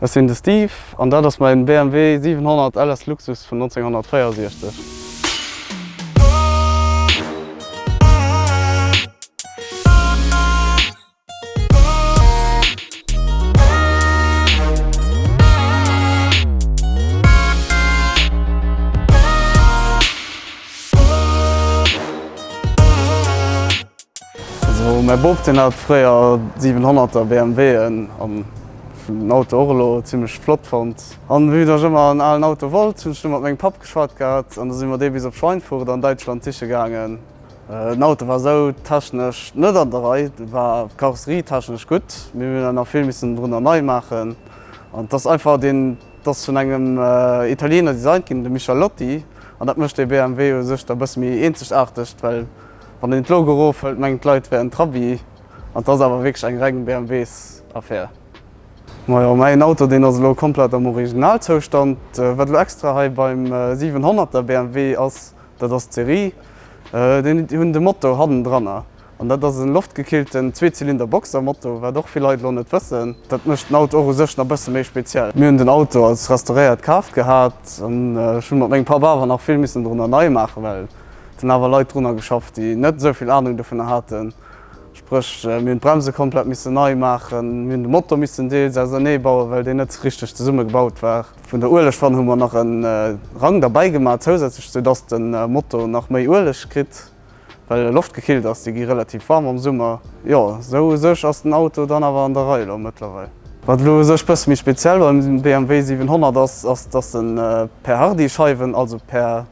Ech sinn de Steve an dat ass mäin BMW 700 LS Luxus vun 1964. Also mäi Bop deen hat fréier 700er BMWen an ech hunn den Auto och elo zimmlech flott fonnt. An vue dass ech ëmmer en alen Auto wollt, hunn ech du mat mengem Papp geschwat gehat an da si mer dee bis op Schweinfurt an Däitschland siche gaangen. Den Auto war sou technesch net an der Rei, war karosserietechnesch gutt, mee mir hunn nach vill missen drunner nei maachen an et ass einfach deen, et ass vun engem Italiener designt ginn, de Michelotti, an dat mécht dee BMW u sech da bësse méi eenzegaarteg, well Wann een d'Logo erofhëlt, mengen d'Leit et wär en Trabi, an et ass awer wierklech eng reng BMWs-Affär. Majo, mäin Auto deen ass elo komplett am Originalzoustand. Wat elo extra hei beim 700er BMW ass, dat ass d'Serie. Déi hunn de Motor hannendranner an dat ass en loftgekillten Zweezylinder-Boxermotor, wat och vill Leit elo net wëssen. Dat mécht den Auto och u sech nach bësse méi speziell. Mir hunn den Auto als restauréiert kaaft gehat an ech hunn mat mengem Papp awer nach vill missen drunner nei maachen, well Et hunn awer Leit drunner geschafft, déi net esou vill Anung dovunner haten. Spréch, mir hunn d'Bremse komplett missen nei maachen, mir hunn de Motor missen deels ausernee bauen, well deen net richteg zesumme gebaut war. Vun der Uelegwann hu mer nach e Rang derbäi gemaach zousätzlech, sou dass de Motor nach méi Ueleg kritt, well e loftgekillt ass. Déi gi relativ waarm am Summer. Jo, esou u sech ass den Auto dann awer an der Rei elo mëttlerweil. Wat elo u sech bësse méi speziell beim BMW 700 ass, ass dass en per Hardi-Scheiwen, also per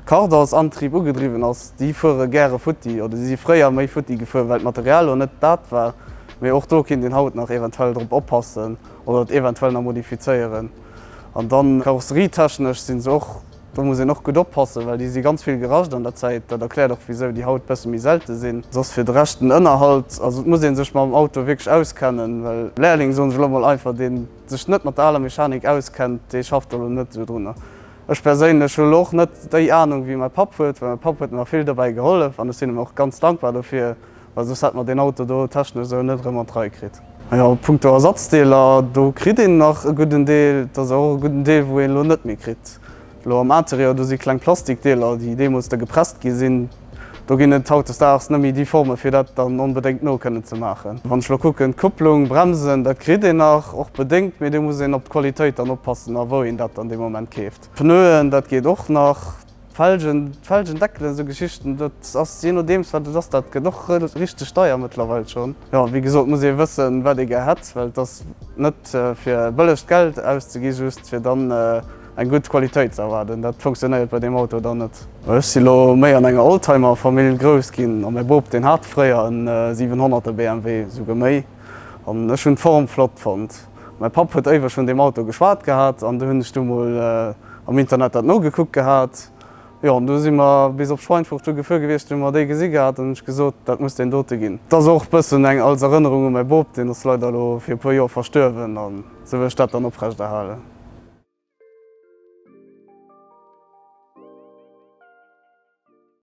Kardansantrieb ugedriwwen ass, déi fuere gäre futti oder si si fréier méi futti gefuer, well d'Material lo net dat war. Mee och do kinnt een haut nach eventuell drop oppassen oder et eventuell nach modifizéieren. An dann karosserietechnesch si se och, do muss een och gutt oppassen, well déi si ganz vill gerascht an der Zäit. Dat erkläert och wisou déi haut bësse méi selte sinn. Soss fir de Rescht den Ënnerhalt, also et muss ee sech mam Auto wierklech auskennen, well Lehrling soen ech elo mol einfach, deen sech net mat der aler Mechanik auskennt, dee schafft do lo net esou drunner. Ech perséinlech hu lo och net déi Anung wéi mäi Papp huet, well mäi Papp huet mer vill dobäi gehollef an ech sinn him och ganz dankbar dofir, well soss hätt mer deen Auto do technesch esou net erëm an d'Rei kritt. Jo, punkto Ersatzdeeler, do kritt een nach e gudden Deel, et ass awer och e gudden Deel wou een elo net méi kritt. Elo am Interieur, do si kleng Plastikdeeler, déi deemools da gepresst gi sinn, Do ginn et hautdesdaags net méi déi Forme fir dat dann onbedéngt no kënnen ze maachen. Wann ech elo kucken, d'Kupplung, Bremsen, dat kritt een nach, och bedéngt, mee do muss een op d'Qualitéit dann oppassen a wou een dat dann dee Moment keeft. Pneuen, dat geet och nach, d'Felgen, d'Felgendeckelen, esou Geschichten, dat ass jee nodeems wat et ass, dat gëtt och richteg deier mëttlerweil schonn. Jo, wéi gesot muss ee wëssen, wat ee gär hätt, well et ass net fir bëllegt Geld auszegi just fir dann eng gutt Qualitéit ze erwaarden. Dat funktionéiert bei deem Auto dann net. Ech si lo méi an enger Oldtimer-Famill grouss ginn a mäi Bop deen hat fréier en 700er BMW, souguer méi, an ech hunn d'Form flott fonnt. Mäi Papp huet éiweg vun deem Auto geschwat gehat an du hunn ech du mol am Internet dat nogekuckt gehat. Jo an du si mer bis op Schweinfurt du gefuer gewiescht, du hu mer déi gesi gehat an hunn ech gesot, dat muss deen dote ginn. Et ass och bëssen eng als Erënnerung u mäi Bop, deen ass leider elo fir e puer Joer verstuerwen an sou wëll ech dat dann oprechterhalen.